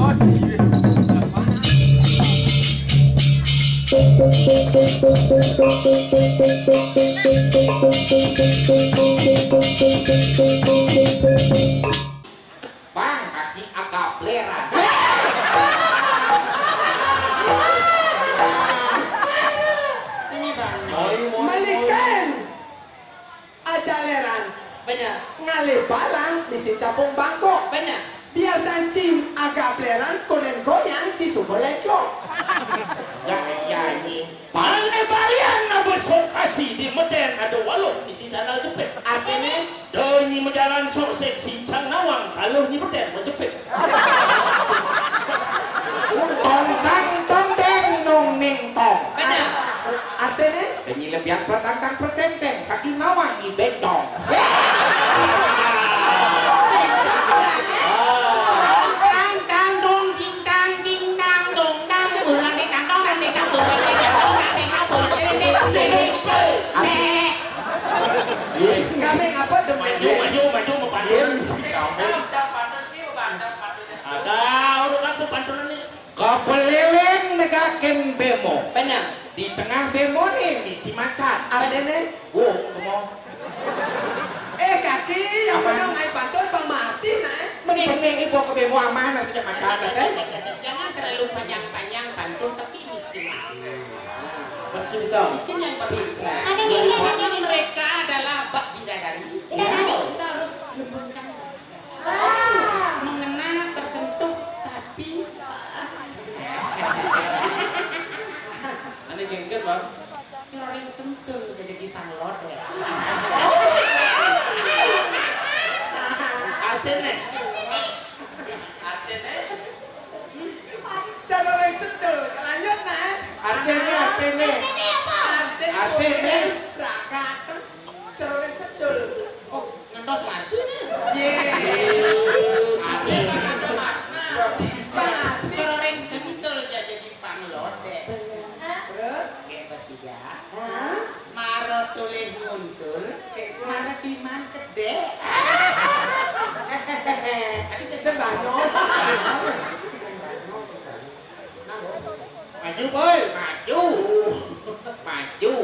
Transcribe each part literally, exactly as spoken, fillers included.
Bang, kaki agak bleran. Ini, Bang. Malikan. Aja leran. Benar. Ngalih balang misi capung bangkok. Benar. Biar cancing agak bleran konen goyang di sumur lengklok. Ya, ya, ini. Pane balian na besok kasih di meden ada waluh isi sandal jepit. Artine? Donyi mejalan sok seksi cang nawang kalau nyi meden menjepit. Tong tang tong deng nong ning tong. Benar. Artine? Donyi lebihan pertang tang perteng teng kaki nawang nyi bentong. Tang tang dong ding dang ding dang dong dang urang ding dang dong dang ding dang urang ding dang dong dang ding dang urang ding ding ding ding. Kambing apa dong? Maju, maju, maju, mau pantun. Ada urut apa pantun ini? Kepeliling negakin bemo. Benar. Di tengah bemo nih, nih si macan. Artine? Wo, kemo. Eh, kaki, yang benar main pantun Bang Martin, eh. Mending ini bawa ke bemo aman, nasi makan, eh. Jangan terlalu panjang-panjang pantun, tapi mesti makna. Mesti bisa. Bikin yang bermakna. Ada yang mereka adalah bak bidadari. Bidadari. Kita harus lembutkan bahasa. Mengena, tersentuh, tapi. Ane gengket, Bang. Sering sentul jadi di panglot ya. Artine. Artine. Cara orang sentul, lanjut nah. Artine, artine. Artine. Artine. Raka. Ceroreng sedul. Oh, ngentos ngarti nih. Ye. Ada makna. Mati. Ceroreng sentul jadi panglode. Terus? Kayak bertiga. Hah? Maro tulih nguntul, maro diman kedek. Tadi saya Sembanyong. Sembanyong, sembanyong. Nah, maju, Boy, maju. Maju.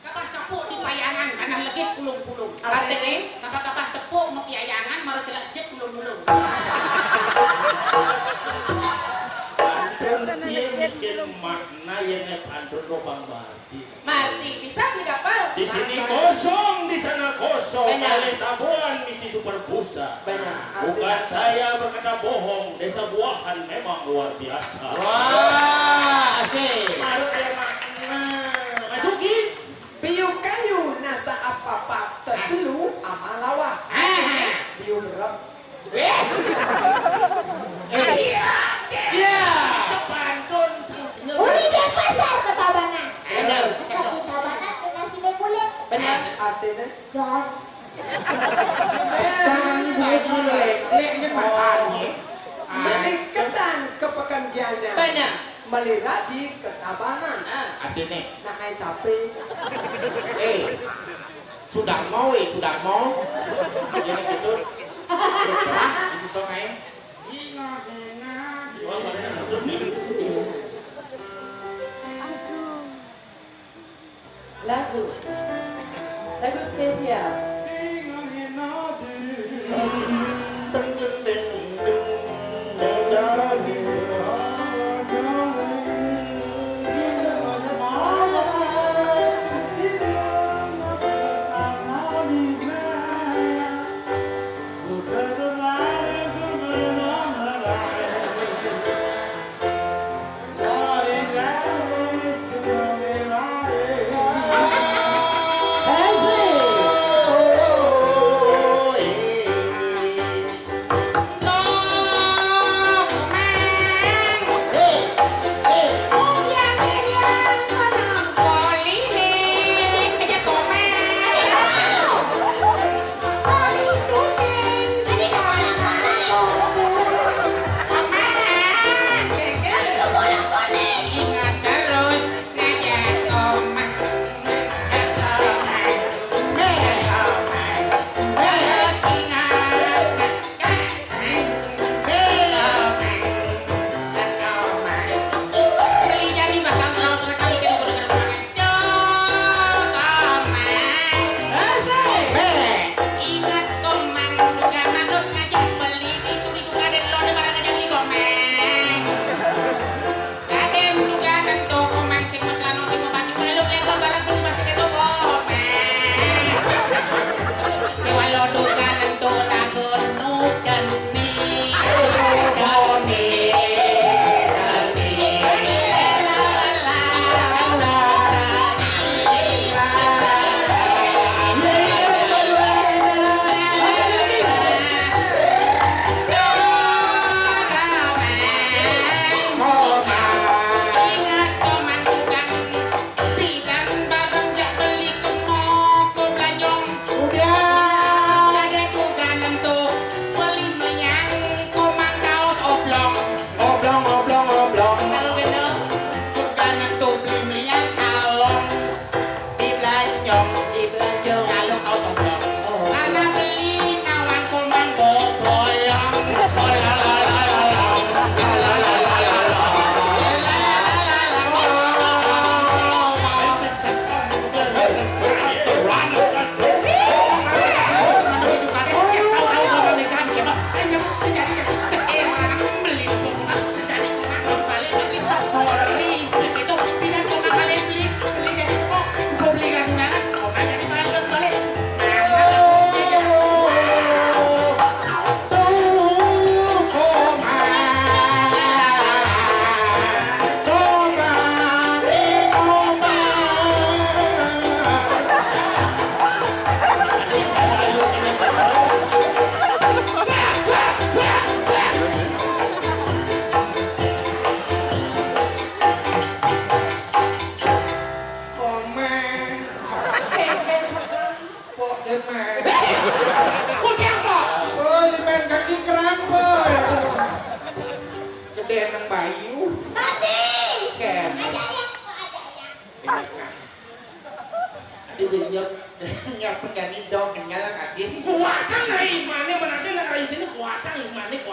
Kapas tepuk di payangan, karena legit pulung-pulung. Artine? Kapas-kapas tepuk mau kiayangan, maro celak jet pulung-pulung. Pantun cie miskin makna yang pantun lubang bati. Marti, bisa tidak, Pal? Di sini kosong, di sana kosong. Benar. Kali tabuan misi super busa. Benar. Bukan saya berkata bohong, desa Buahan memang luar biasa. Wah, asik. Marut ya makna. Maju ki. Piu kayu nasa apa-apa tetelu ama lawa. Aha. Piu berep. Eh. Eh. Iya. Iya. Pantun. Wih, dia pasar ke Tabanan. Ada. Tapi Tabanan kena si kulit. Benar. Artinya? Jon. Jangan gue mulai, lek ini matanya. Beli ketan ke Pekan Gianyar. Benar. Beli lagi ke Tabanan. Ah. Artinya? Nak ai tapi. Eh, sudah mau, eh, sudah mau. Jadi gitu. Sudah, itu sungai. Hinga, hinga. Lagu. Lagu spesial.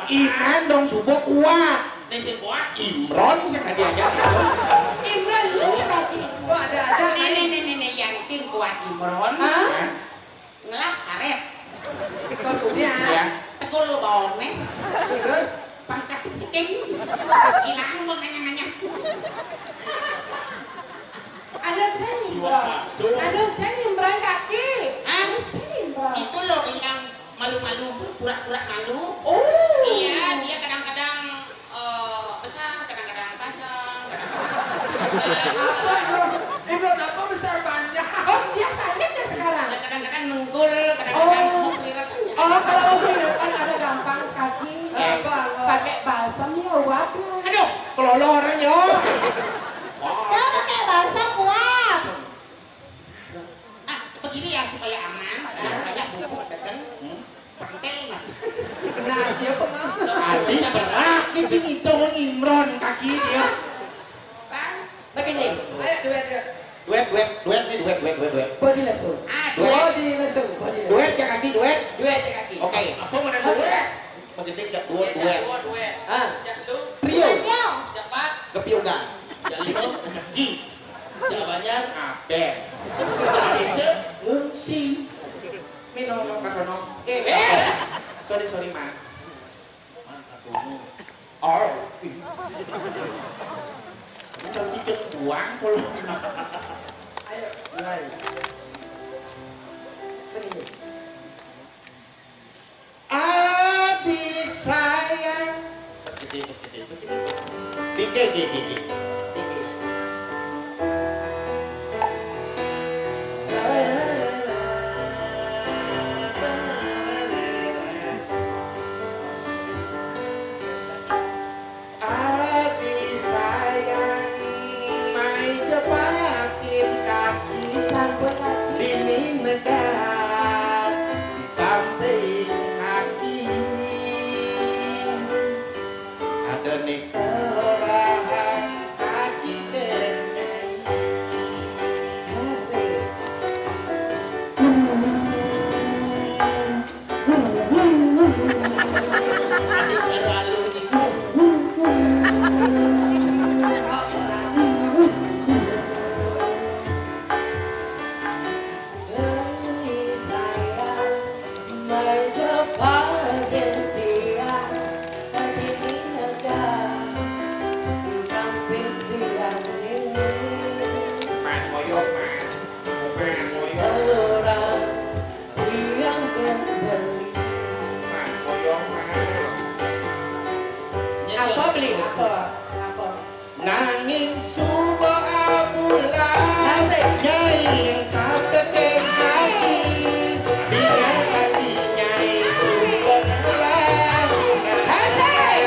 Iman dong subuh kuat. Nih sing kuat Imron sing tadi aja. Imron lu kaki. Kok ada-ada, nih, nih, nih, nih, nih, yang sing kuat Imron. Hah? Ngelah karet. Kok kupiah? Ya. Tegul baone. Terus? Pangkat ceking. Hilang mau nanya-nanya. Ada cai Imron. Ada cai Imron kaki. Hah? Ada cai Imron. Itu loh yang malu-malu, pura-pura malu. Oh. Iya, dia kadang-kadang eh, besar, kadang-kadang panjang, kadang-kadang apa, Imron? Imron apa besar panjang? Oh, dia sakit ya sekarang? Ya, kadang-kadang nengkul, kadang-kadang oh, mukrirat aja. Oh, kalau mukrirat kan ada gampang, kaki. Apa? Pakai balsam ya, uap ya. Aduh, keloloran yo. Dia pakai balsam uap. Ah, begini ya supaya aman, ya, banyak bubuk deken. Hmm? Pantel, Mas. Nah, siapa, Mas? Adi berat gitu, ngitung Imron kaki dia. Bang. Begini. Ayo, duet, duet. Duet, duet, duet nih, duet, duet, duet, duet. Body langsung. Ah, duet. Body langsung. Body langsung. Duet ya kaki, duet. Duet ya kaki. Oke. Apa mana duet? Begini ya, duet, duet. Duet, duet. Ah. Ya, lu. Trio. Trio. Cepat. Kepiugan. Ya, lima. Kaki. Ya, banyak. Aben. Ya, desa. Ngungsi. Minum, minum, Kak Rono. Eh, eh. Sorry, sorry, Man. Man, aku. Oh. Ini lebih ke buang kalau. Ayo, mulai. Begini. Adi sayang. Pas gede, pas gede, pas gede. Dikit, dikit, dikit. Adi sayang, mai jepakin kaki. Sampun, kaki. Dini negak di samping kaki. Ada nih kelurahan kaki dendeng. Asik. Apa beli apa? Apa? Nanging suba abulan, asik. Nyai sing sateteng ati, singa ati nyai suba ngelah. Asik.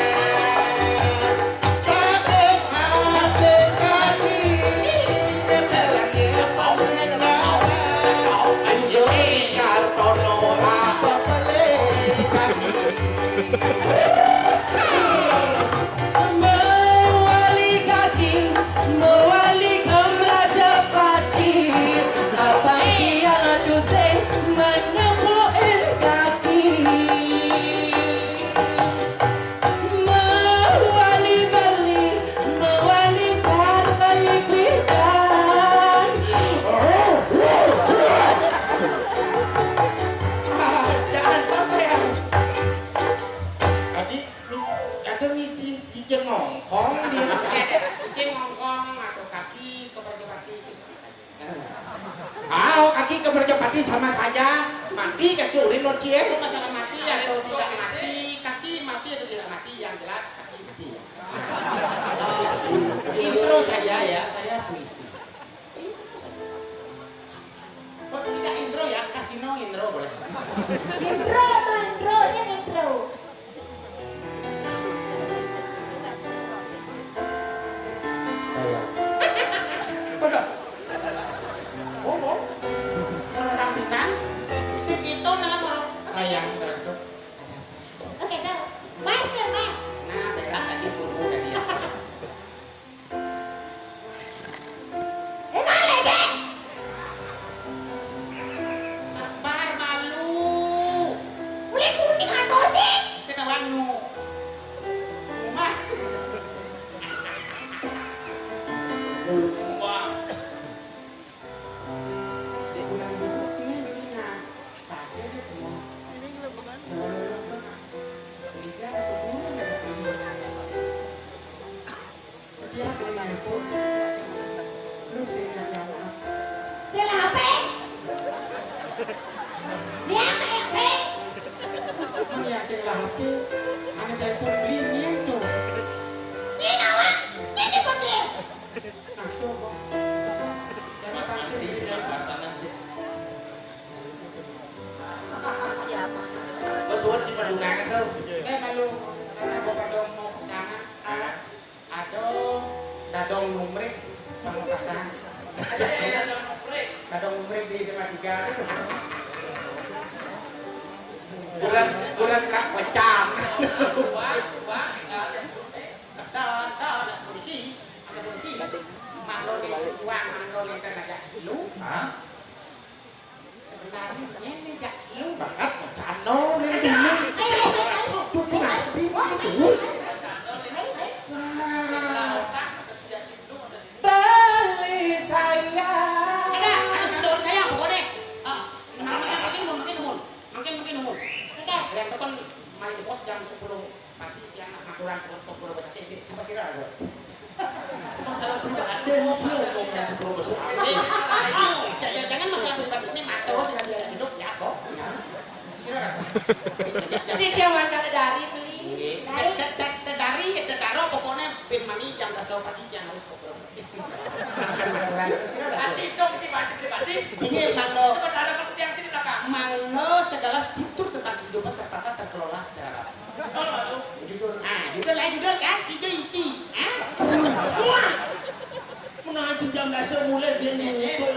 Sateteng ati, ati, nyetelange pamengawa. Ayo, Kartono, apa pelih kaki? Mewali kaki, mewali ke Rajapati, apa dia tusing menyembuhin kaki. Mewali beli, mewali cari bidang. Ah, jangan sampai. Tadi Ada nih ci-, cicing ngongkong dia. Ada cicing ngongkong atau kaki ke Prajapati itu sama saja. Ah, oh, kaki ke Prajapati sama saja. Mati kaki urin no cie. Itu masalah mati atau tidak mati, kaki mati atau tidak mati, yang jelas kaki mati ya. Eh, intro saya ya, saya puisi. Intro saja. Kok tidak intro ya? Kasino intro boleh. Intro tuh, intro, siapa intro? Saya. Pada. Oh, oh. Kalau orang Minang, si Tito malah ngorok. Sayang, kalau gitu. Ada apa? Oke, Bel. Mas, ya, Mas. Nah, berak tadi, buru tadi ya. Enggak, Dek. Sabar, malu. Kulit kuning atau sih? Cenah wanu. Karena gua pada mau pasangan, ada dadong numrik sama pasangan. Dadong numrik di S M A tiga. Bulan bulan kak pecang. Dadong, dadong, asa puniki, asa puniki. Mangdo nih tuan, mangdo nih kan aja lu. Hah? Sebenarnya ini jak lu banget, cano nih dulu. Tuh kurang bingung itu. Wah. Beli saya. Ada, ada sador saya pokoknya. Ah, mangkin, mangkin nuhun, mangkin nuhun. Mangkin, mangkin nuhun. Oke. Yang itu kan malah jebos jam sepuluh pagi yang aturan untuk guru bahasa Inggris. Sampai sira ada. Masalah pribadi, sih, ngomong yang sepuluh besar. Eh, ja-, ja-, jangan masalah pribadi. Ini mangdo, sing dia hidup, ya, kok. Ya. Sira ada. Ini dia wawancara dari beli. Nggih. Dari. Da-, da-, da-, da-, dari, da-, daro, pokoknya bin mani jam dasa pagi yang harus kok. Makan aturan itu sira ada. Tapi itu mesti baca pribadi. Ini mangdo. Sementara pengertian sini belakang. Mangdo segala struktur tentang kehidupan tertata, terkelola secara rapi. Betul, Pak, tuh. Judul, ah, judul lah, judul kan? Ijo isi. Ah? Wah! Menanjung jam dasar mulai biar muncul.